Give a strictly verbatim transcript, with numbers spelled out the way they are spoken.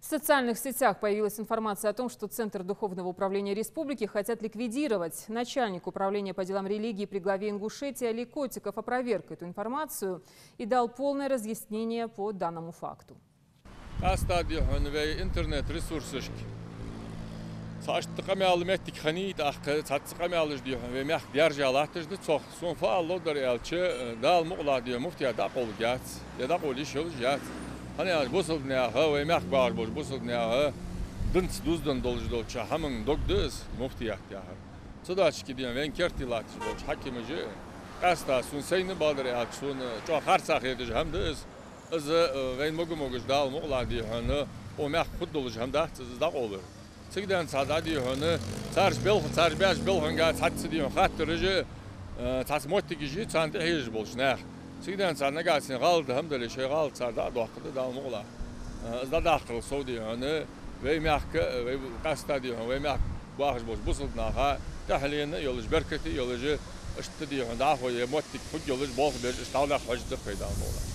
В социальных сетях появилась информация о том, что Центр духовного управления республики хотят ликвидировать. Начальник управления по делам религии при главе Ингушетии Али Котиков опроверг эту информацию и дал полное разъяснение по данному факту. Къаьстта дий хьона вай интернет-ресурсашка цхьа иштта къамаьл моттиг хиннай, тӀаккха цхьацца къамаьлаш дий хьона вай мехка даьржа латташ да цох. Сона фу ала ловра аьлча, Дала мукъалахь дий хьона муфтият дӀакъовларгьяц, е дӀакъовла йиш йолаш яц. ХӀана аьлча бусалба наха, вай мехка бахаш болча бусалба наха динца дувзаденна долаш долча хӀаман дог да из муфтият яхар. Цудухьа дий хьона вайна керте латташ болча хьакимаша, къаьстта сона сайна бадар аьлча, сона чӀоагӀа харцахьа хеташ хӀама да из. Из, э, вайна мога-могаш Дала мукъалахь дий хьона, укх мехка хургдолаш хӀама дац из дӀакъовлар. Цига денз цхьа дӀа дий хьона, цараш белха, цараш беш белханга цхьацца дий хьона хаттараш, э, цхьацца моттигаш я царна тӀахьежаш болча наха. Цига денз цар нагахьа санна гӀалат хӀама дале, шоай гӀалат цар дӀа а доаккхаргда Дала мукъалахь. Э, из дӀадаккхарал сов дий хьона, вай мехка, вай къаьстта дий хьона, вай мехка бахаш болча бусалба наха тӀехьале а йолаш, беркате а йолаш, иштта дий хьона дӀахо е моттиг хургйолаш, болх беш, иштта дӀадаккха хьожаргда-кх вай Дала мукъалахь.